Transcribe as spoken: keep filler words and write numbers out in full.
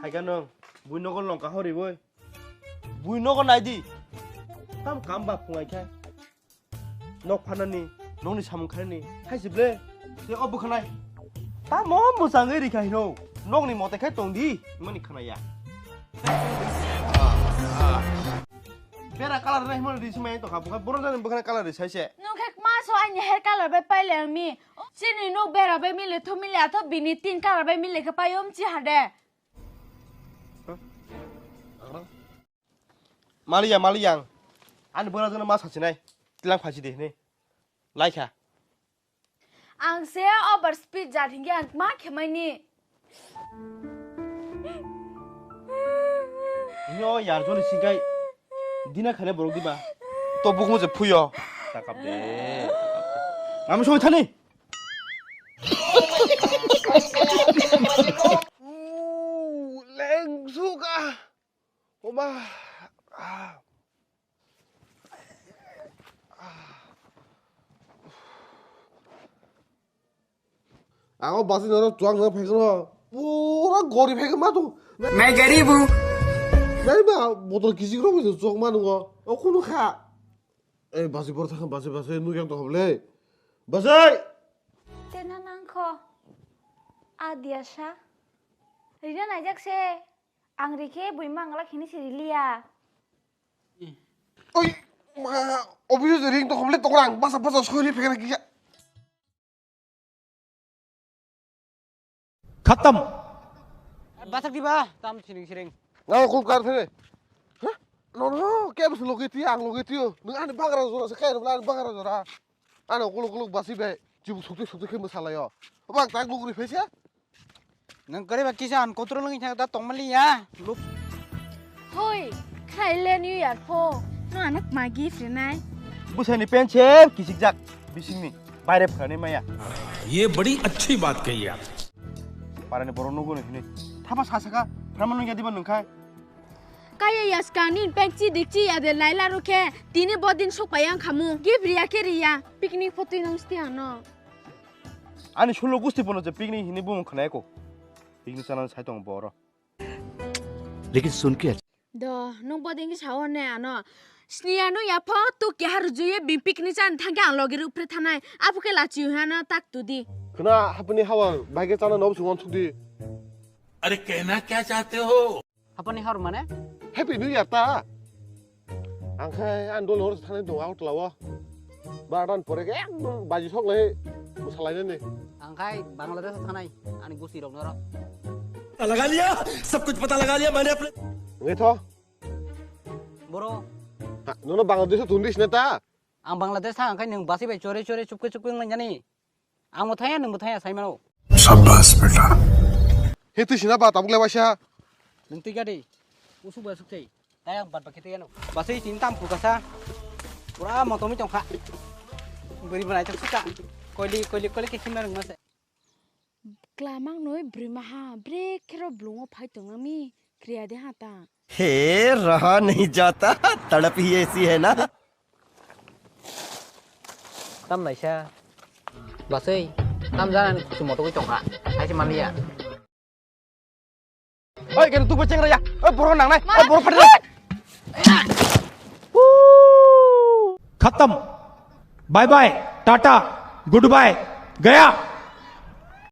Phaikha nwng, bui nogo longka hori boi. Bui nogo naidi. Tam kam ba phungai khe. Nok phanani, nokni samung khainani, hai se ble. Te o bwkhanai. Tamo mwchangwi rikha hino. Nokni mote khai tongdi, mani khanaya. Bera colour nai himani ri simai tongkha, bwkha borok jani bwkhani colour ri saise. Nwng khe ma so ani hair colour bai paile ang mi. Chini nok bera bai mile thu mile atho bini tin colour bai mile khe pai um chi hade. Maliya, maliya ang. Ani bwrajwkno ma sachinai. Tilang phachi de hini. Laikha. Ang se over speed jat hingke ang ma khemaini. Nyo yar joni singkai. Dina khane borok diba. To bukumu je phuyo. Takap de. Ngam soi thani. Leng suka. Oma. Ah. Ah. Ang o basi norok chuang nang phai khe no. Pura gori phai khe ma tu. Main garib hu. Nai ba botol kisik rok bai chuang ma nungo. O kunu kha. Ei basi bor thang basi basi nu yang to hoble. Basi. Tena nang kho. Adia sa. Rina naijak se. Ang rikhe bui mangla khini siriliya. Oi, ma, obvious ring to hoble tokra ang basa basa sori phekra kisa. Khatam. Basak diba, tam siring siring. Nang kul kar phene. Ha? No, no, ke bas loge tiya, ang loge tiyo. Nang ani bagra jora se kai ani bagra jora. Ano kuluk kuluk basi be, chibu sukti sukti khe mwsalayo. Bak tak lugri phese. Nang kare ba kisa an control ngi thang da tongmali ya. Luk. Hoi, khai le New Year pho. No anak ma gift rinai. Busani pension kisikjak bisingni baire phani maya. ये बड़ी अच्छी बात कही आप। Parani borok nugo ni hini. Thapa sasaka, phrama nungya diba nungkhai. Kaya yaskang nin pek chi dik chi ya de laila rukhe. Tini bodin sok payang khamu. Gift riya khe riya. Picnic pho twi nang sti ano. Ani sulo gusti bono je picnic hini bumung khna eko. Picnic chana sai tong boro. लेकिन सुन के Do, nung bodin ki sao ne ano. Sni ano ya pho tu kya har juye bi picnic chan thang kya ang logi rupre thanai. Apu ke la chi hana tak tu di. Khna hapni hawa bai ke chana nob sungon suk di. अरे कहना क्या चाहते हो? Hapani hor mane? Happy New Year ta. Ang khai ang dol hor thanai do out lawo. Baran pore ke ekdom baji sok lai musalai ne. Ang khai Bangladesh thanai ani gusi rok noro. लगा लिया, सब कुछ पता लगा लिया मैंने अपने। Ngai tho. Boro. Ha, nono Bangladesh tundis na ta. Ang Bangladesh thang khai nung basi bai chore chore chupke chupke nang jani. Ang bo thaya, nung bo thaya, sai mano. शाबाश बेटा। He twi sina ba tabuk le waisa. Nung twi gadi. Usuk ba suk thai. Tai ang bat ba khete yano. Basai tin tam phu kasa. Pura motomi tongkha. Beri banai tong sika. Koili koili koili ke khimna rung mase. Klamang noi bwrwi maha, bre khero blungo phai tong nami, kriya de ha ta. हे रहा नहीं जाता, तड़प ही ऐसी है ना। Tam naisa. Basai, tam jana ni kusu moto tongkha. Hai se maliya. Oi, kene tu baceng raya. Oi, borok nang nai. Oi, borok padi. खत्म। Bye bye, tata, good bye, गया।